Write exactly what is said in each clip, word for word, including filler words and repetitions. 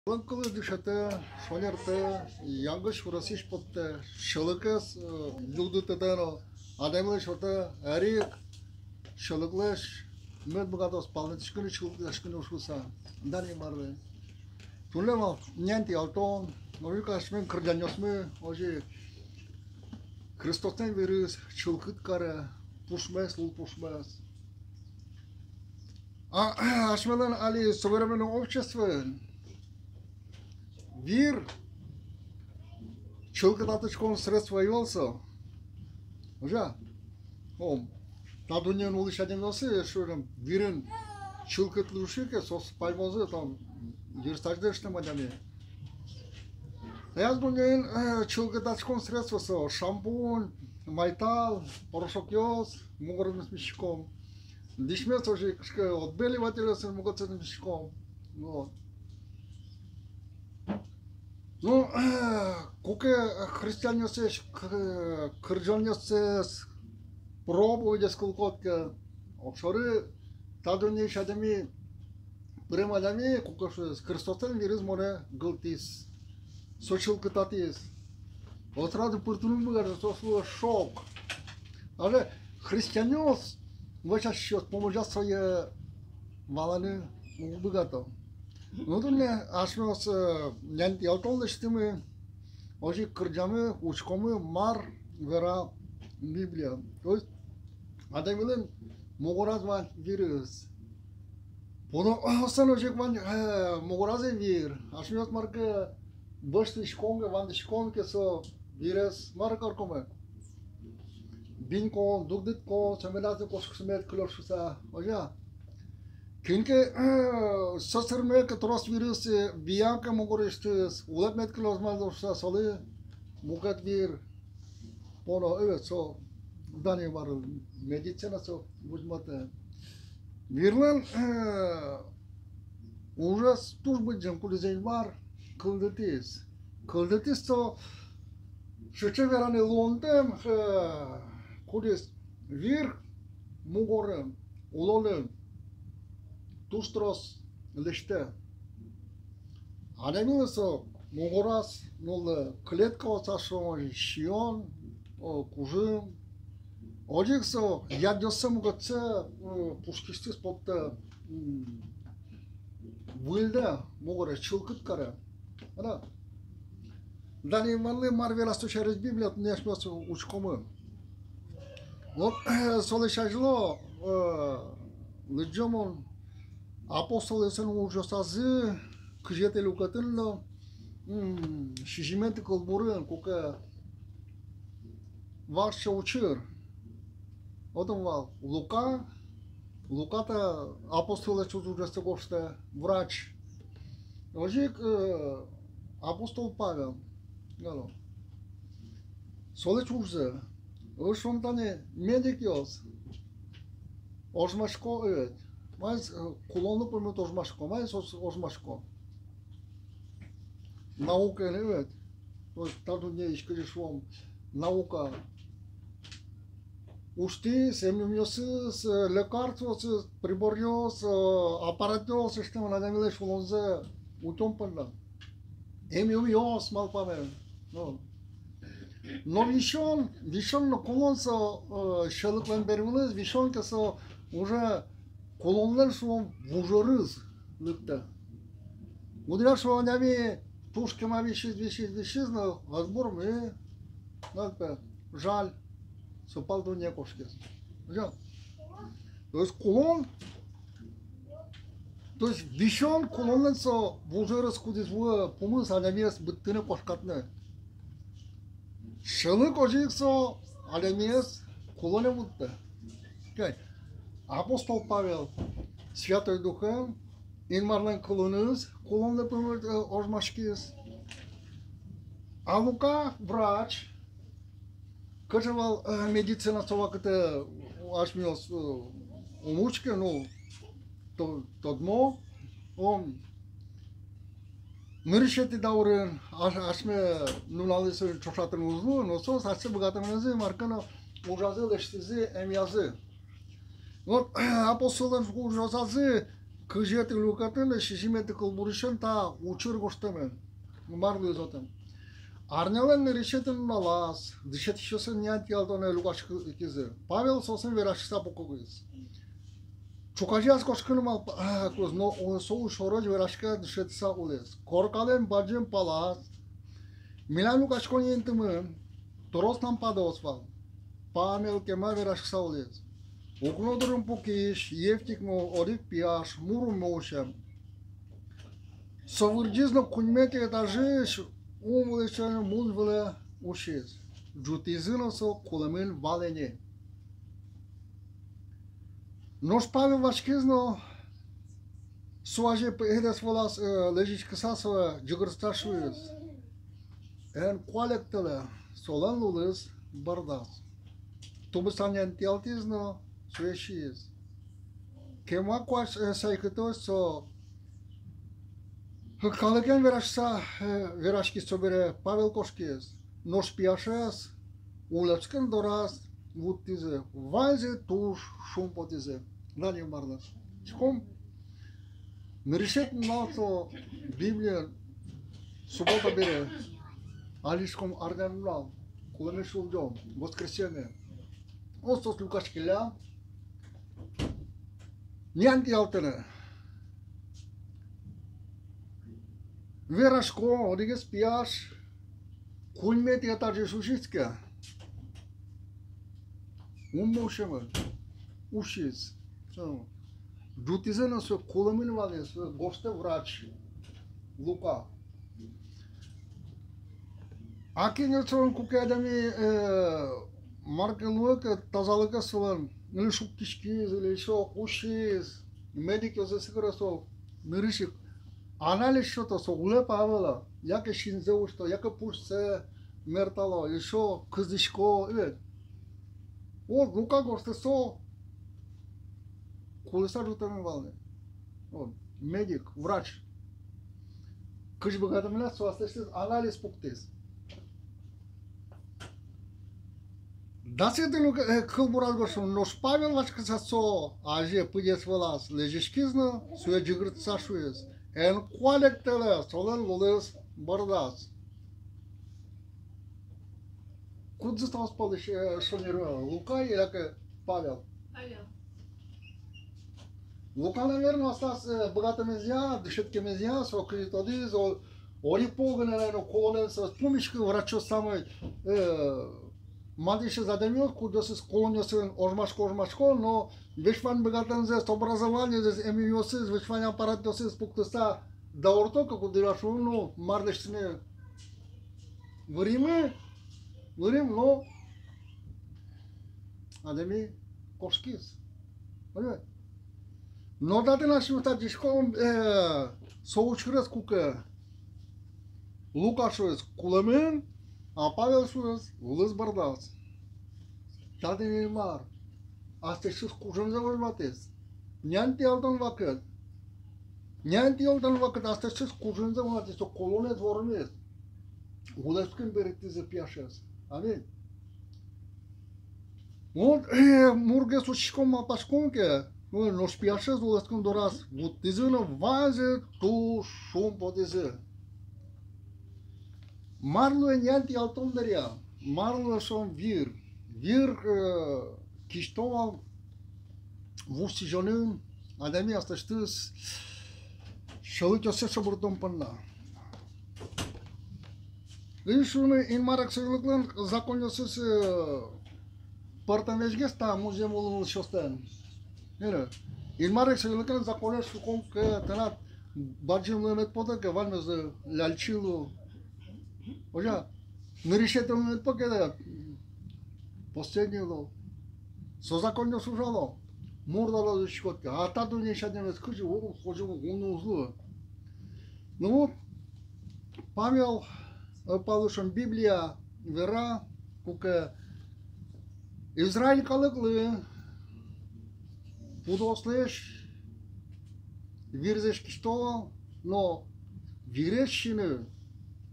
Кылын кылыз дышетэ, шонертэ, янгыш сюресысь поттэ, сьӧлыкез, э, югдытэтэ но, адямилэсь сётэ, эрик сьӧлыклэсь мед быгатоз палэнскыны, сьӧлыкъяськыны шуыса. Дан Инмарлы. Туннэ вал нянь тӥялтон, озьы ик асьмелэн кырӟанъёсмы, озьы ик Христослэн вирыз чылкыт каре пушмес, лулпушмес. А асьмелэн али современной обществоын вир чылкытатӥськон средство ӧвӧл со. Озьы-а? О, та дуннеын улӥсь адямиосы, шуом, вирын чылкыт луиське, соос паймозы, тон вирсазьдэ ыштэм адями. Таяз дуннеын, э, чылкытатӥськон средство со шампунь, майтал, порошокъёс, мугормес миськом. Дӥсьмес озьы ик, кыӵе ке, отбеливательёсын, мукетсэ миськом. Вот. Ну, куке христианъёслэсь к-, кырӟанъёссэс, проповедьёссэс кылӥськод ке, огшоры та дуннеысь адями, пырем адями, куке шуиз: Христослэн вирыз монэ гылтӥз, со чылкытатӥз. Со сразу пыртыны уг быгаты, со сразу шок. Даже христианъёс, вӧсяськисьёс, помоща сое валаны уг быгато. Ну, туннэ асьмеос, э, нянь тӥялтон лэсьтӥмы, озьы ик кырӟамы, учкомы, мар вера Библия. То есть адямилэн мугораз вань вирыз. Пудоослэн озьы ик вань, э, мугоразы вир. Асьмеос мар ке бӧштӥськом ке, вандӥськом ке, со вирез мар карком ке? Биньком, дугдытӥськом, со медаз кошкы, со мед кылёз шуыса. Озьы-а? Кин ке, э, сӧсырме ке трос вирыз, э, вия ке мугорысьтыз, улэп мед кылёз, мар шуыса, солы мукет вир поно, э, со, дан Инмарлы, медицина со возьматэ. Вирлэн, э, ужез туж быдӟым, кудӥз Инмар кылдытӥз. Кылдытӥз со сыӵе вераны луонтэм, э, кудӥз вир мугорын, улонын туж трос лэсьтэ. Адямилэн со мугораз нуллэ, клеткаос, шуом, сиён, о, кужым. Озьы ик со ядъёссэ, мукетсэ, э, пушкысьтыз поттэ, м, выльдэ, мугорез чылкыт каре. Ана, дан Инмарлы, мар вера со сярысь Библия, туннэ асьмеос учкомы. Вот, солэсь азьло, э, лыдӟо мон Апостолъёслэн ужъёсазы, кызетӥ люкетын но, м, сизьыметӥ кылбурын, куке вакчи учыр. Отын вал Лука, Лука та апостолъёслэсь ужъёссэ гожтэ, врач. Озьы ик, э, апостол Павел, ало. Солэсь ужзэ. Озьы шуом, тани медикъёс ожмасько, э, ведь. Маин, э, кулонлы пумит ожмасько, маин соос ожмасько? Наукаен, э, ведь. То есть та дуннеысь, кызьы шуом, наука усьтӥз эмъюмъёсыз, э, лекарствоосыз, приборъёс, э, аппаратъёс, ыштэм адямилэсь улонзэ утён понна. Эмъюмъёс малпамын. Но, но висён, висён но кулон со, э, сьӧлыклэн бервылыз, висён ке, со уже кулонлэн, шуом, вужерыз лыктэ. Кудӥз, шуом, адями туж кема висиз, висиз, висиз, но ӧз бурмы, но, пе, жаль, со пал дунне кошкиз. Озьы. То есть кулон, то есть висён кулонлэн со вужерыз, кудӥз вуэ пумыз адямиез быдтыны, кошкатыны. Сьӧлык озьы ик со адямиез кулонэ вуттэ. Кай, апостол Павел Святой Духен, Инмарлэн кылыныз кулонлы пумит, э, ожмаськиз. А Лука врач, кыӵе вал, э, медицина со вакытэ, э, асьмеос, э, ум учке, ну, то-, тодмо, он нырысетӥ даурын, а-, асьме нуналъёсын ӵошатыны уз лу, но соос асьсэ быгатэмынэзы мар ке но ужазы лэсьтӥзы эмъязы. Вот, апостоллэн ужъёсазы кызетӥ люкетын но сизьыметӥ кылбурысен та учыр гожтэмын. Мар луиз отын? Арнялэн нырысетӥ нуналаз дышетскисьёсын нянь тӥялтонэ люкаськизы. Павел соосын вераськыса пукиз. Ӵуказеяз кошкыны малпа-, а, куз, но со уж шорозь вераськыса дышетыса улӥз. Коркалэн бадӟым палаз милям люкаськон интымы трос лампадоос вал. Павел кема вераськыса улӥз. Укно дурын пукись Евтик но одӥг пияш мур умме усем. Со вырӟиз но куиньметӥ этажысь ум вылысен муз вылэ усиз. Ӝутӥзы но со кулэмын вал ини. Нош Павел васькиз но со азе пыдес вылаз, э, лэзиськыса, сое ӟыгыртыса шуиз: «Эн куалекъялэ, солэн лулыз бӧрдаз». Тубыса нянь тӥялтӥз но сое сииз. Кема куазь, э, сайкытозь со калыкен вераськыса, э, вераськиз, собере Павел кошкиз. Нош пияшез улэпскын дораз вуттӥзы, ваньзы туж шумпотӥзы. Дан Инмарлы. Шуиськом, нырысетӥ нунал со Библиын суббота бере, али, шуиськом, арня нунал, кулэмысь улӟон, воскресенье. Озьы соос люкаськиллям нянь тӥялтыны. Верасько, одӥгез пияш куиньметӥ этажысь усиз ке, умме усемын, усиз. Ӝутӥзы но со кулэмын вал ини, сое гожтэ врач Лука. А кинэ солэн, куке адями, э, мар ке луэ ке, тазалыкез солэн, или шуккиськиз, или ещё усиз, медикъёс сыӵе, со нырысь ик анализ сёто, со улэ-а, ӧвӧл-а, яке синзэ усьто, яке пушсэ мертало, ещё кылзӥсько, э. Вот Лука гожтэ, со кулыса ӝутэмын вал ини. Вот, медик, врач. Кызьы быгатэмын, со аслэсьтыз анализ пуктӥз. Дасэтӥ люк-, э, кылбураз гожтэмын: нош Павел васькыса со азе пыдес вылаз лэзиськиз но сое ӟыгыртыса шуиз: «Эн куалекъялэ, солэн лулыз бӧрдаз». Кудзэ соос пӧлысь, э, шонер, Лука яке Павел? Павел. Лука, наверно, аслаз, э, быгатэмезъя, дышетскемезъя, со кызьы тодӥз, о, одӥг пол гинэ, наверно, кулонэн со пумиське, врачъёс самой, э, мадисез адямиос, кудъёсыз кулонъёсын ожмасько, ожмасько, но весь вань быгатэмзэс, образованиезэс, эмъюсыз, весь вань аппаратъёсыз пуктыса даурто ке, кудӥз шуэ: «Ну, мар лэсьтыны, выримы, выримы», но адями кошкиз. Понимаете? Но татын асьмеос адӟиськом, э, со учырез, куке Лука шуиз: «Кулэмын», а Павел шуиз: «Лулыз бӧрдаз». Татын Инмар аслэсьтыз кужымзэ возьматӥз. Нянь тӥялтон вакыт. Нянь тӥялтон вакыт аслэсьтыз кужымзэ возьматӥз, со кулонэз вормиз. Улэпскын берыктӥзы пияшез. Аминь. Вот, э, мургес учкиськом, малпаськом ке, ну, нош пияшез улэпскын дораз вуттӥзы но ваньзы туж шумпотӥзы. Мар луэ нянь тӥялтон дыръя, мар луэ со вир. Вир, э, кисьто вал вуж сӥзёнын адями аслэсьтыз сьӧлыкъёссэ шобыртон понна. Кызьы шуоно, Инмар эксэйлыклэн законъёсыз, э, пӧртэм весьгес та музъем улыны улӥсьёслэн. Э, Инмар эксэйлыклэн законэз, шуиськом ке, тынад бадӟым луэмед потэ ке, ваньмыз ляльчи луэ. Озьы, нырысетӥ луэмед потэ ке, последний луэ. Со законъёс ужало. Мурдалозы учкод ке, а та дуннеысь адямиез кызьы, о, кызьы уно уз луы. Ну вот, Павел, э, Павел шуэ, Библия вера, куке Израиль калыклы, пудоослэсь вирзэс кисьто вал, но вирез сиыны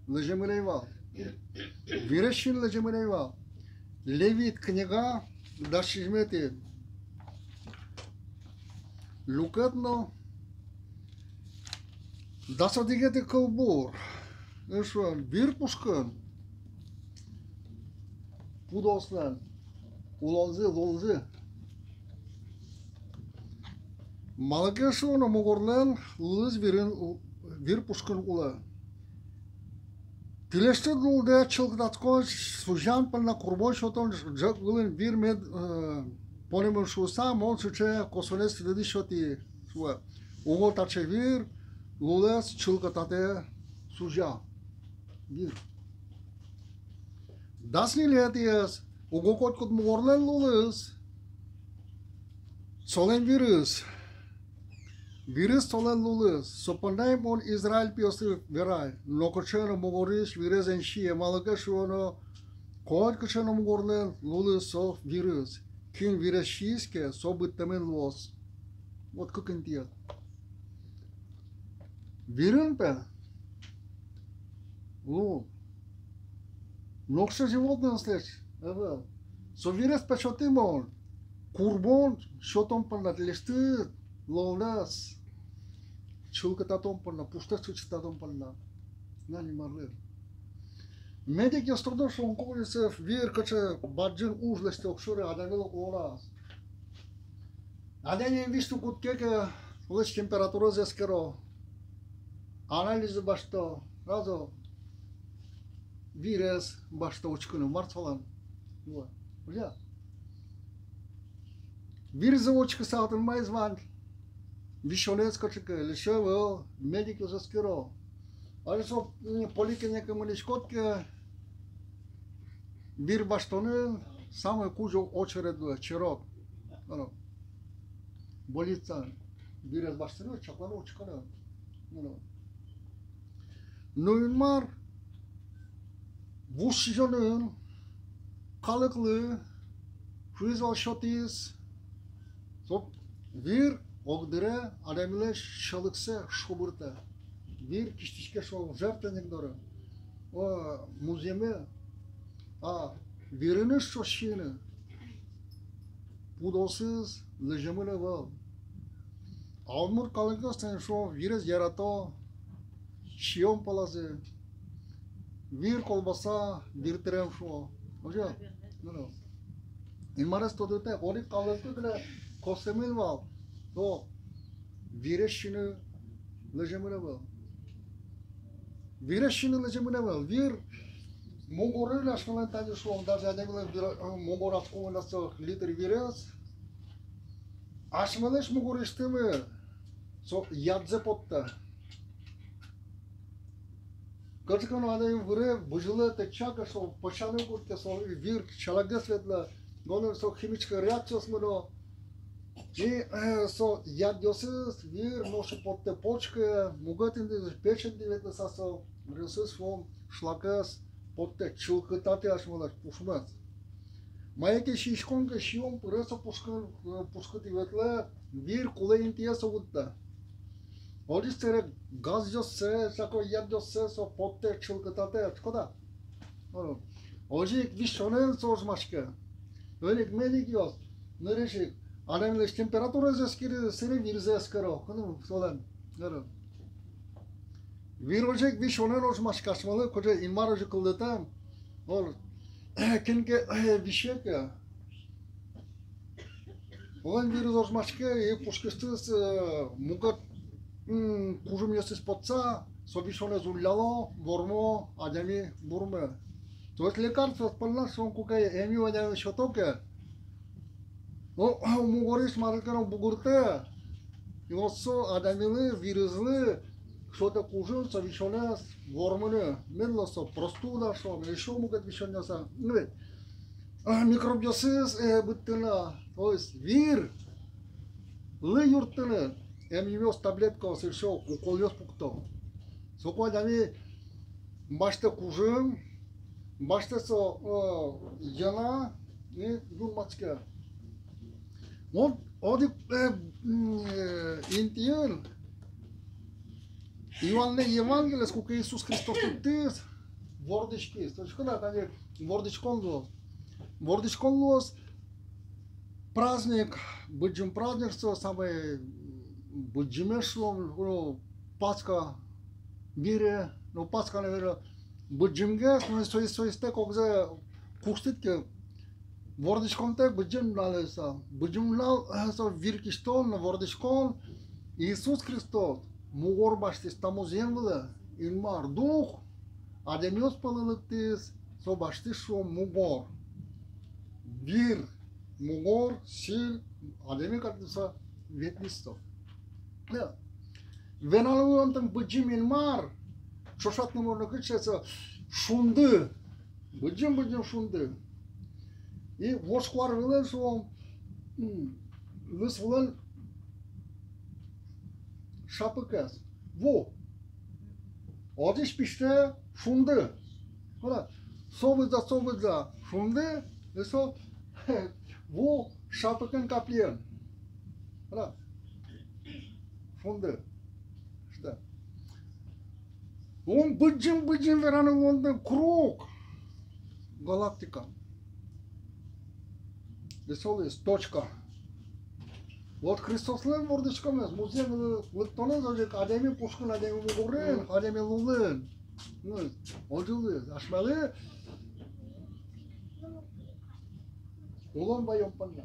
лэземын ӧй вал. Вирез сиыны лэземын ӧй вал. Левит книга, дас сизьыметӥ люкет но Дас одӥгетӥ кылбур. Эшшо вир пушкын пудоослэн улонзы, лулзы. Малы ке шуоно, мугорлэн лулыз вирын у-, вир пушкын улэ. Тӥлесьтыд лулдэ чылкытатскон сузян понна курбон сётон ӝӧк вылын вир мед, э, понэмын шуыса, мон сыӵе косонэз тӥледыз сётӥ, шуэ. Уго таӵе вир лулэз чылкытатэ, сузя. Вир. Дас ньылетӥез. Уго котькуд мугорлэн лулыз — солэн вирыз. Вирыз — солэн лулыз. Со понна ик мон Израиль пиослы верай: нокыӵе но мугорысь вирез эн сие, малы ке шуоно, котькыӵе но мугорлэн лулыз — со вирыз. Кин вирез сииз ке, со быдтэмын луоз. Вот кык интыез. Вирын, пе, лул. Нокыӵе животнойёслэсь ӧвӧл. Со вирез, пе, сётӥ мон курбон сётон понна, тӥлесьтыд лулдэс чылкытатон понна, пуштэс чылкытатон понна. Нани марлы. Медикъёс тодо, шуом, куке со вир кыӵе бадӟым уж лэсьтэ огшоры адямилэн улоназ. Адями висьыны кутске ке, солэсь температураез эскеро, анализэз басьто, сразу вирез басьто учкыны, мар солэн. Вот. Озьы-а? Вирзэ учкыса, отын маиз вань, висёнэз кыӵе ке, лэся ӧвӧл, медикъёс эскеро. Али со, м, поликлиникае мынӥськод ке, вир басьтонын самой кузё очередь луэ, черод. Ано. Больницаын вирез басьтыны, чакланы, учкыны. Ано. Но Инмар вуж сӥзёнын калыклы шуиз вал, сётӥз: со вир огдыре адямилэсь сьӧлыксэ шобыртэ. Вир кисьтӥське, шуом, жертвенник доры, о, музъеме. А вирыныз, шуо, сиыны пудоосыз лэземын ӧвӧл. А удмурт калыкъёс, тани, шуом, вирез ярато, сиён пӧлазы. Вир колбаса, вир тырем, шуо. Озьы-а? Ну, ну. Инмарез тодытэ, одӥг калыклы гинэ косэмын вал, со вирез сиыны лэземын ӧвӧл. Вирез сиыны лэземын ӧвӧл. Вир мугорын асьмелэн, тани, шуом, даже адямилэн вир, э, мугораз кулэ на со литр вирез, асьмелэсь мугорысьтымы со ядзэ поттэ. Кыӵе ке но адями вире бызьылэ, тэтча ке, со пӧсяны кутске, со вир чалагес ветлэ, но со химической реакциос мыно. И, э, со ядъёсыз вир нош ик поттэ почкае, мукет интыосыз, печеньтӥ ветлыса, со виръёсыз, шуом, шлакез поттэ, чылкытатэ асьмелэсь пушмес. Мае ке сиськом ке, сиён пыре со пушкы-, э, пушкытӥ ветлэ, вир кулэ интые со вуттэ. Озьы ик сэре газъёссэ, всякой ядъёссэ со поттэ, чылкытатэ, шуод-а? Озьы ик висёнэн со ожмаське. Озьы ик медикъёс нырысь ик адямилэсь температураез эскеризы, сэре вирзэ эскеро, кызьы солэн. Вир озьы ик висёнэн ожмаське, асьмелы кыӵе Инмар озьы кылдытэм. Оло, кин ке висе ке, оло, вирыз ожмаське, и пушкысьтыз, э, мукет, м, кужымъёсыз потса, со висёнэз улляло, вормо, адями бурме. То есть лекарство понна, шуом, куке эмъюм адямилы сёто ке, о, мугорысь мар ке но бугыртэ, и вот со адямилы, вирызлы сётэ кужым со висёнэз вормыны. Мед луоз со простуда, шуом, ещё мукет висёнъёс. Ну ведь, а, микробъёсыз, э, быдтыны. То есть вирлы юрттыны эмъюмъёс, таблеткаос, ещё уколъёс пукто. Соку адями басьтэ кужым, басьтэ со, э, йӧна и юнматске. Вот одӥг, э, м, э, интыын Иоаннлэн Евангелиез, куке Иисус Христос лыктӥз, вордӥськиз. То есть куке тани вордӥськон луоз. Вордӥськон луоз, праздник, быдӟым праздник, со самой быдӟымез, шуом, ну, Пасха, вире, но Пасха но вире. Быдӟымгес, но со, соостэк огзэ куштӥд ке, вордӥськонтэк Быдӟым нуналэ, со Быдӟым нунал, э, со вир кисьтон но вордӥськон. Иисус Христос мугор басьтӥз та музъем вылэ, Инмар Дух адямиос пӧлы лыктӥз, со басьтӥз, шуом, мугор. Вир, мугор, сӥль, адями кадь со ветлӥз со. Э, вера ни, луонтэм Быдӟым Инмар, ӵошатыны можно кыӵе ке шунды, Быдӟым, Быдӟым шунды. И вож куар вылын, шуом, м, лыз вылын шапыкез, ву. Отысь пиштэ шунды. Вала, со выдӟа, со выдӟа шунды, и со ву шапыкен, каплиен. Вала, шунды. Что? Ум Быдӟым, Быдӟым, вера ни, луонтэм круг, галактика. И солэсь точка. Вот Христослэн вордӥськонэз, музъем лыктонэз озьы ик адями пушкын, адями мугорын, адями лулын. Ну, озьы луиз. Асьмелы улон ваён понна.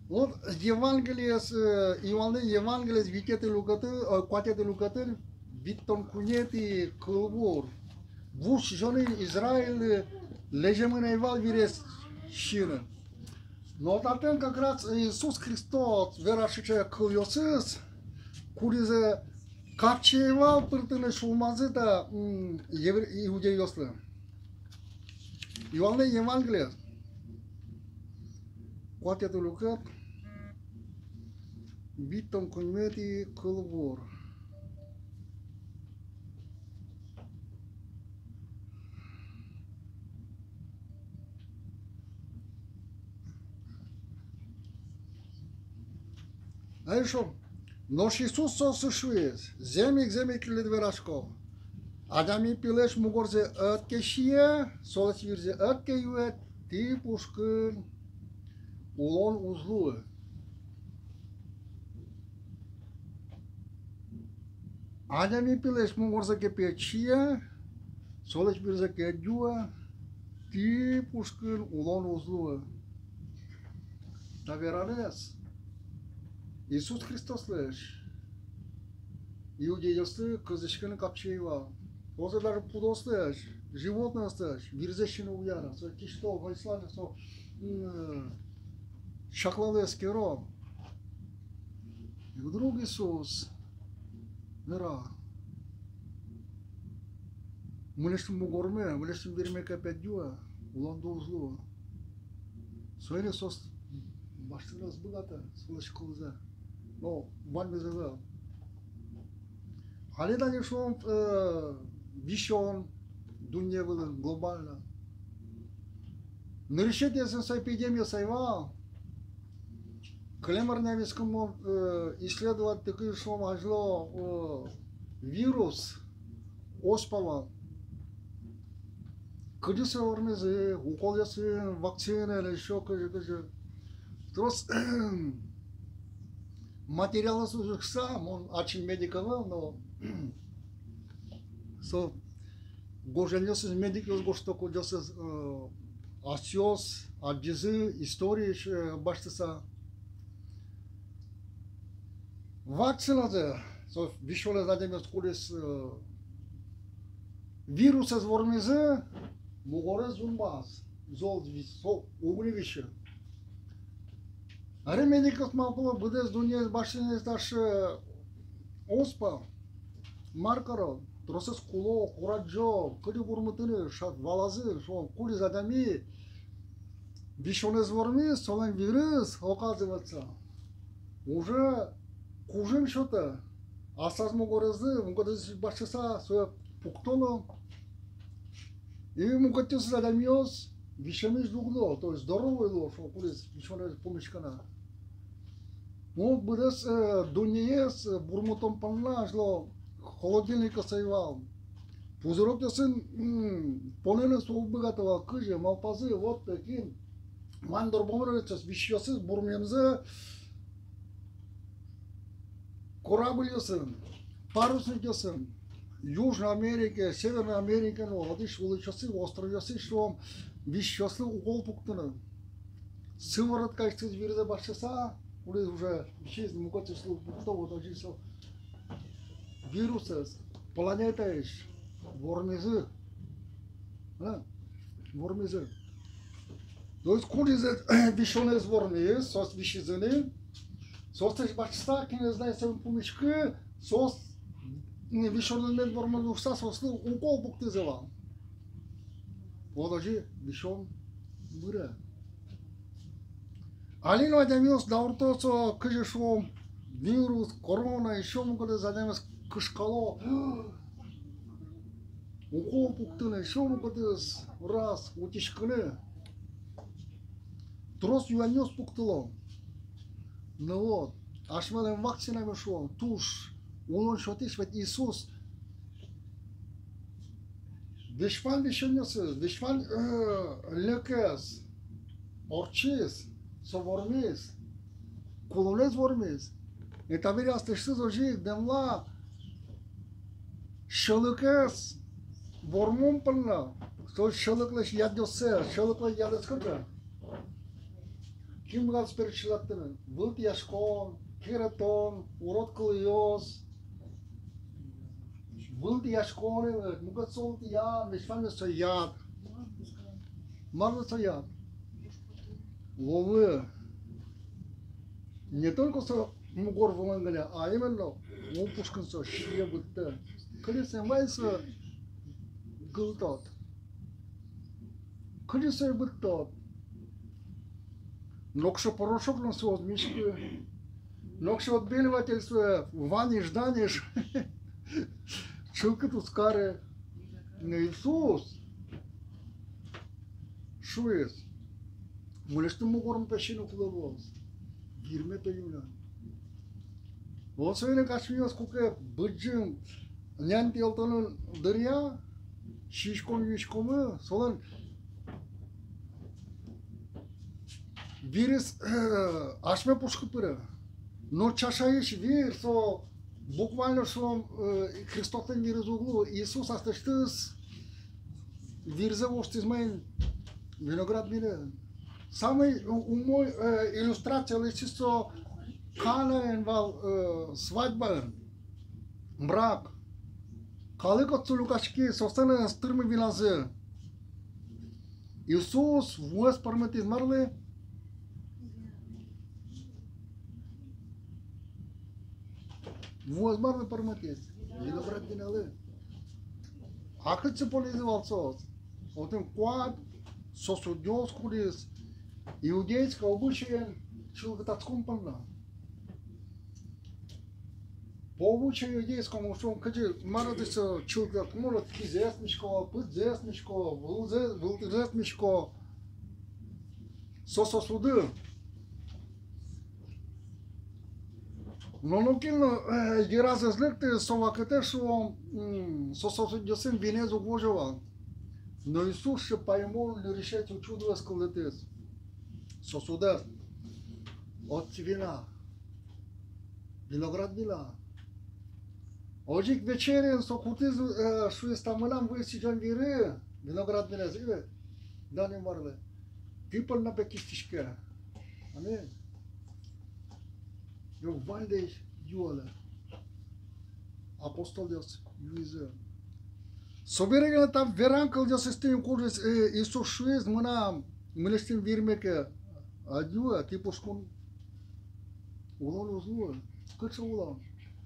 Вот Евангелиез, э, Иванлэн Евангелиез, витетӥ люкетын, э, куатетӥ люкетын, витьтон куинетӥ кылбур. Вуж Сӥзёнын Израильлы лэземын ӧй вал вирез сиыны. Но татын как раз Иисус Христос вера сыӵе кылъёсыз, кудӥзэ капчи ӧй вал пыртыны сюлмазы та, м, евре-, иудейёслы. Иванлэн Евангелиез, куатетӥ люкет, витьтон куинетӥ кылбур. Нош Иисус соослы шуиз: «Зэм ик, зэм ик тӥледлы верасько: Адями Пилэсь мугорзэ ӧд ке сие, солэсь вирзэ ӧд ке юэ, тӥ пушкын улон уз луы. Адями Пилэсь мугорзэ ке, пе, ӧд сие, солэсь вирзэ ке ӧд юэ, тӥ пушкын улон уз луы». Та веранэз Иисус Христослэсь иудейёслы кылзӥськыны капчи ӧй вал. Соос даже пудоослэсь, животнойёслэсь вирзэ сиыны уг яра. Со кисьто, вайыса но со, м, чаклало, эскеро. И вдруг Иисус вера: «Мынэсьтым мугорме, мынэсьтым вирме ке, пе, ӧд юэ, улонды уз луы». Соин ик соос басьтыны ӧз быгатэ солэсь кылзэ. Но ваньмыз ӧвӧл. Али тани, шуом, э, висён дунне вылын глобально. Нырысетӥез со эпидемиос ӧй вал. Кылем арня вискын мон, э, исследовать кари, шуом, азьло, э, вирус, оспа вал. Кызьы сое вормизы, уколъёсын, вакцинаен, ещё кызьы, кызьы. Трос материалъёсты учкыса, мон ачим медик ӧвӧл, но со гожъянъёсыз, медикъёс гожто, кудъёсыз, э, асьсэос адӟизы, история, э, басьтыса. Вакциназэ, со висёнэз адямиос кулӥз, э, вирусэз вормизы, мугорез юнмаз, зол вис-, со уг ни висьы. Али медикъёс малпало, быдэс дуннеез басьтӥз таӵе оспа, мар каро, тросэз куло, курадӟо, кызьы бурмытыны, шат валазы, шуом, кулӥз адями, висёнэз вормиз, солэн вирыз, оказывается, уже кужым сётэ, аслаз мугорезлы мукетыз басьтыса, сое пуктыло. И мукетъёсыз адямиос висемысь дугдо, то есть здоровый луо, шуом, кудӥз висёнэз пумиське на. Ну, быдэс, э, дуннеез, э, бурмытон понна азьло холодильникъёс ӧй вал. Пузырёкъёсын, м, поныны со уг быгаты вал, кызьы, малпазы, вот, э, кин, вань дорбаморъёсыз, висьёсыз бурмемзэ корабльёсын, Парусникъёсын Южной Америке, Северной Америке но отысь улӥсьёсыз, островъёсысь, шуом, висисьёслы укол пуктыны. Сывороткаысьтыз вирзэ басьтыса, кудӥз уже висись мукетъёслы пукто, вот озьы со вирусэз планетаысь вормизы. А? Вормизы. То есть кудӥзэ висёнэз вормиз, соос висизы ни, соослэсь басьтыса, кинэз на ик соин пумиське, соос, м, висёнэз мед вормозы шуыса, соослы укол пуктӥзы вал. Вот озьы висён быре. Али но адямиос даурто со, кызьы шуом, вирус, корона, ещё мукетыз, адямиос кышкало укол пуктыны, ещё мукетыз, раз утиськыны. Трос юанъёс пуктыло. Ну вот, асьмелэн вакцинамы, шуом, туж улон сётӥсь, ведь Иисус весь вань висёнъёсыз, весь вань, э, лекез ортчиз, со вормиз, кулонэз вормиз. И табере аслэсьтыз озьы ик дэмла сьӧлыкез вормон понна, со сьӧлыклэсь ядъёссэ, сьӧлыклэсь ядэз кыӵе? Кин быгатоз перечисляттыны? Вылтӥяськон, керетон, урод кылъёс, вылтӥяськон, э, мукет со вылтӥян, весь ваньмыз со яд. Марлы со яд? Лулы. Не только со мугор вылын гинэ, а именно лул пушкын со сие, быдтэ. Кылиз эн вай со гылтод. Кылиз со быдтод. Нокыӵе порошок но со уз миськы. Нокыӵе отбеливатель со, ваниш, даниш. Чылкыт уз кары. Но Иисус шуиз: мынэсьтым мугорме, пе, сиыны кулэ луоз, вирме, пе, юны. Вот соин ик асьмеос куке быдӟым нянь пиелтонын дыръя сиськом-юиськомы, солэн вирез, э, асьме пушкы пыре. Но чашаысь вир со буквально, шуом, э, Христослэн вирез уг лу. Иисус аслэсьтыз вирзэ воштӥз маин? Виноград винэн. Самой у-, умой, э, иллюстрация лэсьтӥз со Канаын вал, э, свадьбаын, брак. Калык отчы люкаськиз, соослэн ӧз тырмы виназы. Иисус вуэз пӧрмытӥз марлы? Вуэз марлы пӧрмытӥз? Виноград виналы. А кытчы понӥзы вал соос? Отын куать сосудъёс, кудӥз иудейской обычаен чылкытатскон понна. По обычаю иудейскому, шуом, кызьы, мар, отысь чылкытатскон, может, кизэс мисько, пыдзэс мисько, вылзэ-, вылтӥзэс мисько. Со сосуды. Но нокин но, э, йыраз ӧз лыкты со вакытэ, шуом, м, со сосудъёсын винэз уг возё вал. Но Иисус сыӵе паймон, нырысетӥ чудоез кылдытӥз. Сосудэз отчы вина, виноград вина. Озьы ик вечерен со кутӥз, э, шуиз: та мынам выль сӥзён вире, виноград винэз, и ве, дан Инмарлы. Тӥ понна, пе, кистӥське. Аминь. Ё, ваньдэс юалэ. Апостолъёс юизы. Собере гинэ та веран кылъёсысьтым, кудӥз, э, Иисус шуиз: мынам, мынэсьтым вирме ке ӧд юа, тӥ пушкын улон уз луы. Кыӵе улон?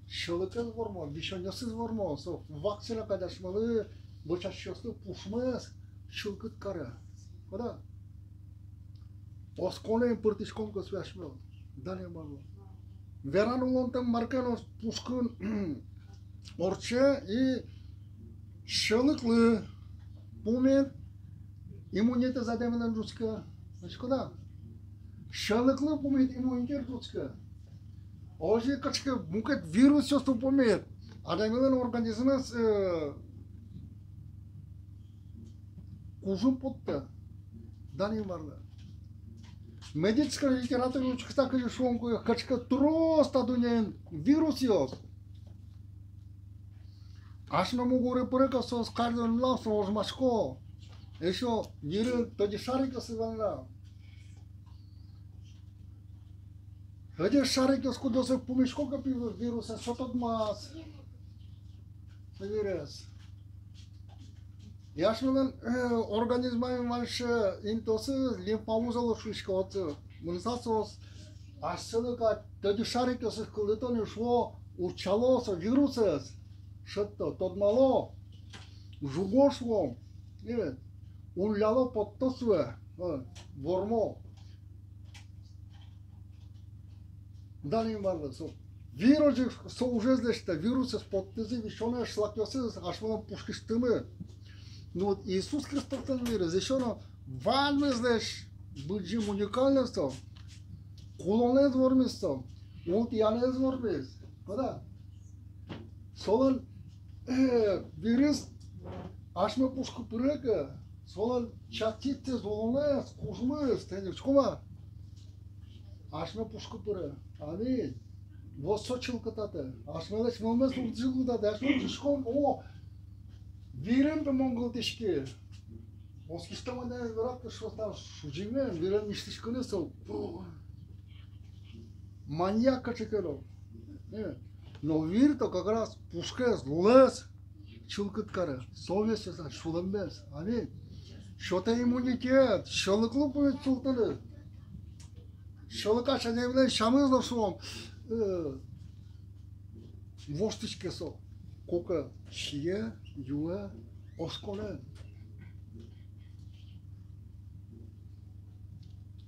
Сьӧлыкез вормо, висёнъёсыз вормо, со вакцина кадь асьмелы, вӧсяськисьёслы, пушмес чылкыт каре. Куда? Осконэн пыртӥськом ке, со асьмелы. Дан Инмарлы. Веран улонтэм мар ке но пушкын ортче, и сьӧлыклы пумит иммунитет адямилэн ӝутске. Значит, куда? Сьӧлыклы пумит иммунитет ӝутске. Озьы кыӵе ке мукет вирусъёслы пумит, адямилэн организмез, э, кужым поттэ. Дан Инмарлы. Медицинской литератураын учкыса, кызьы шуом ке, кыӵе ке трос та дуннеын вирусъёс. Асьме мугоры пыре ке, соос каждый нунал со ожмасько. Эшшо вирын тӧдьы шарикъёсыз вань на. Тӧдьы шарикъёс, кудъёсыз пумисько ке пи-, вирусэз, со тодмаз со вирез. И асьмелэн, э, организмамы вань сыӵе интыосыз, лимфоузелъёс шуисько отчы. Мыныса соос асьсэлы кадь тӧдьы шарикъёсыз кылдыто ни, шуо, утчало со вирусэз, шедьто, тодмало, жуго, шуом, э, улляло, потто сое, э, вормо. Дан Инмарлы, со вир озьы ик со ужез лэсьтэ, вирусэз поттӥз, висёнэз, шлакъёсыз асьмелэн пушкысьтымы. Ну вот Иисус Христослэн вирез эшшо но ваньмызлэсь быдӟым, уникальной со. Кулонэз вормиз со, ултӥянэз вормиз. Куда? Солэн, э, вирез асьме пушкы пыре ке, солэн частицаез, улонэз, кужмыз, тӥни учкома, асьме пушкы пыре. Аминь. Вот со чылкытатэ. Асьмелэсь вӧлмемыз чылкытатэ. Асьме учкиськом, о, вирын, пе, мон гылтӥськи. Оскисьтэм адямиос верало, что там шудӟыны, вирен миськиськыны со. Маньяк кыӵе ке но. Э, но вир-то как раз пушкез, лулэз чылкыт каре. Со весь сюлэммес. Аминь. Сётэ иммунитет, сьӧлыклы пумит султыны. Сьӧлыкась адямилэн сямыз но, шуом, э, воштӥське со. Куке сие, юэ, осконэ.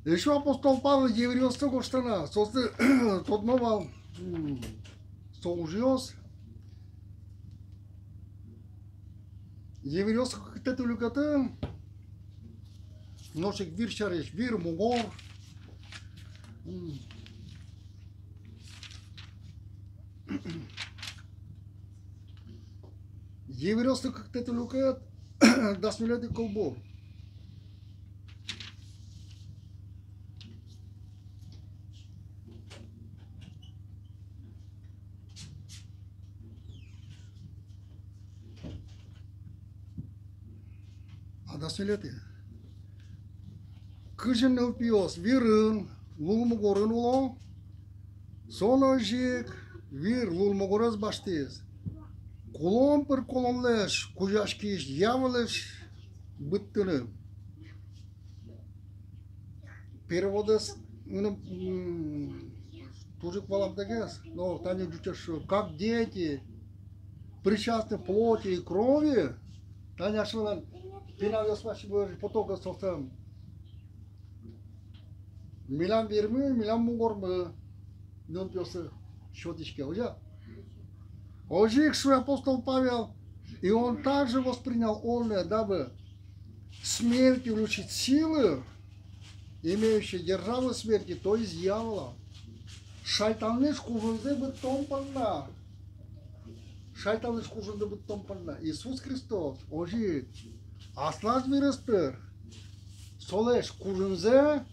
Эшшо апостол Павел еврейёслы гожтэ на, соослы тодмо вал, м, со ужъёс. Еврейёс кыкетӥ люкетын, нош ик вир сярысь, вир, мугор. М. Еврейёслы кыкетӥ люкет, дас ньылетӥ кылбур. А дас ньылетӥ. Кызьы нылпиос вирын, лулмугорын уло, со но озьы ик вир лулмугорез басьтӥз. Кулон пыр кулонлэсь кузёяськись дьяволлэсь быдтыны. Переводэз, ну, м, туж ик валамтэгес, но тани ӟучъёс шуо, как дети причастны плоти и крови, тани асьмелэн пиналъёсмы, асьмелэн потокъёсмы, милям вирмы, милям мугормы нылпиосы сётӥське, озьы-а? Озьы ик шуэ апостол Павел: и он также воспринял оное, дабы смертью лишить силы, имеющей державу смерти, то есть дьявола. Шайтанлэсь кужымзэ быдтон понна. Шайтанлэсь кужымзэ быдтон понна Иисус Христос озьы ик аслаз вирез пыр солэсь кужымзэ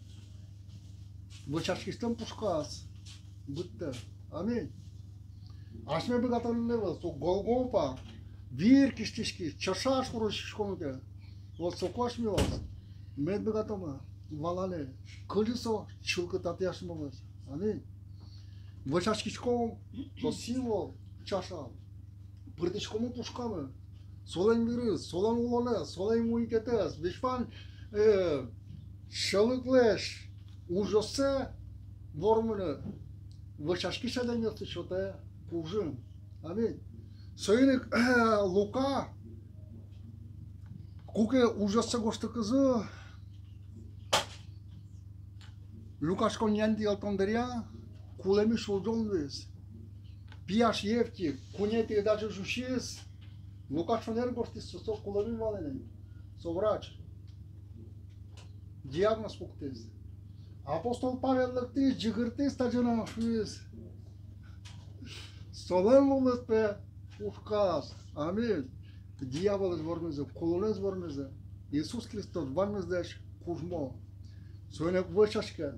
вӧсяськисьтэм пушказ быдтэ. Аминь. Асьме быгатонын ӧвӧл, со Голгофа, вир кисьтӥськись, чаша шоры сиськом ке. Вот соку асьмеос мед быгатомы валаны, кызьы со чылкытатэ асьмемыз. Аминь. Вӧсяськиськом, со символ, чаша. Пыртӥськомы пушкамы. Солэн вирыз, солэн улонэз, солэн иммунитетэз, весь вань, э, сьӧлыклэсь ужъёссэ вормыны вӧсяськись адямиослы сётэ кужым. Аминь. Соин ик Лука куке ужъёссэ гожтыкузы, люкаськонъя интыялтон дыръя, кулэмысь улӟон луиз. Пияш Евтих куинетӥ этажысь усиз, Лука шонер гожтӥз, со, со кулэмын вал ини, со врач. Диагноз пуктӥз. Апостол Павел лыктӥз, ӟыгыртӥз тазьы но, шуиз: солэн лулыз, пе, пушказ. Аминь. Дьяволэз вормизы, кулонэз вормизы. Иисус Христос ваньмызлэсь кужмо. Соин ик вӧсяське.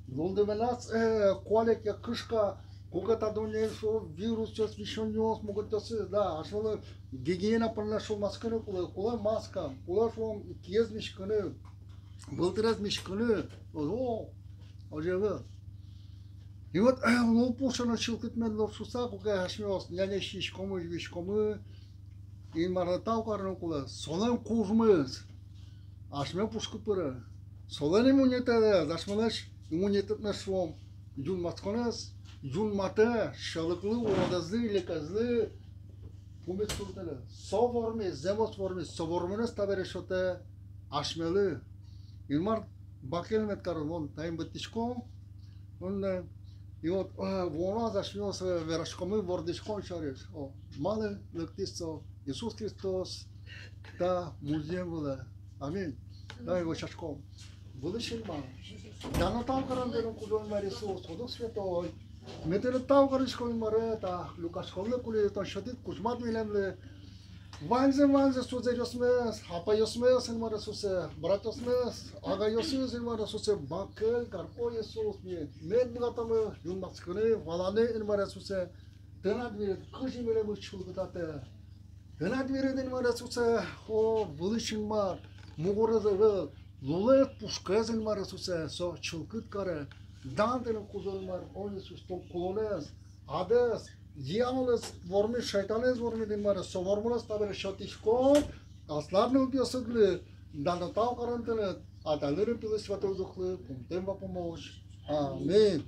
Лулдымынас, э, куалекъя кышка, Куке та дуннеын со вирусъёс, висёнъёс, мукетъёсыз, да, асьмелы гигиена понна сюлмаськыны кулэ, кулэ маска, кулэ со киез миськыны, вылтырез миськыны, о, озьы ӧвӧл. И вот, лулпушен но чылкыт мед луоз шуыса, куке асьмеос нянь сиськомы, виськомы, Инмарлы тау карыны кулэ, солэн кужмыз асьме пушкы пыре. Солэн иммунитетэз, асьмелэсь иммунитетмес, шуом, юнматсконэз юнматэ, сьӧлыклы, уродэзлы, лекезлы пумит султэлэ. Со вормиз, зэмос вормиз, со вормонэз табере сётэ асьмелы. Инмар бакель мед кароз. Мон таин быдтӥсько. Мон, э, и вот, э, вуоно азьло асьмеос, э, вераськомы вордӥськон сярысь. О, малы лыктӥз со Иисус Христос та музъем вылэ. Аминь. Давай вӧсяськом. Вылысь Инмар, дан но тау карон тыныд, Кузё-Инмар Иисус, со Дух Святой. Ми тыныд тау кариськом, Инмаре, та люкаськонлы, кулэ тон сётӥд, кузьмад милемлы. Ваньзэ, ваньзэ сузэръёсмес, апайёсмес, Инмаре Иисусэ, братъёсмес, агайёсыз, Инмаре Иисусэ, бакель кар, о Иисус, ми мед быгатомы юнматскыны, валаны, Инмаре Иисусэ, тынад виред кызьы милемыз чылкытатэ. Тынад виред, Инмаре Иисусэ, о, вылысь Инмар, мугорез ӧвӧл, лулэз, пушкез, Инмаре Иисусэ, со чылкыт каре. Дан тыныд, Кузё-Инмар, о Иисус, тон кулонэз, адэз, дьяволэз вормид, шайтанэз вормид, Инмаре, со вормонэз табере сётӥськом аслад нылпиосыдлы. Дан но тау карон тыныд, Атайлы но Пилы, Святой Духлы, пумтэм вапумозь. Аминь.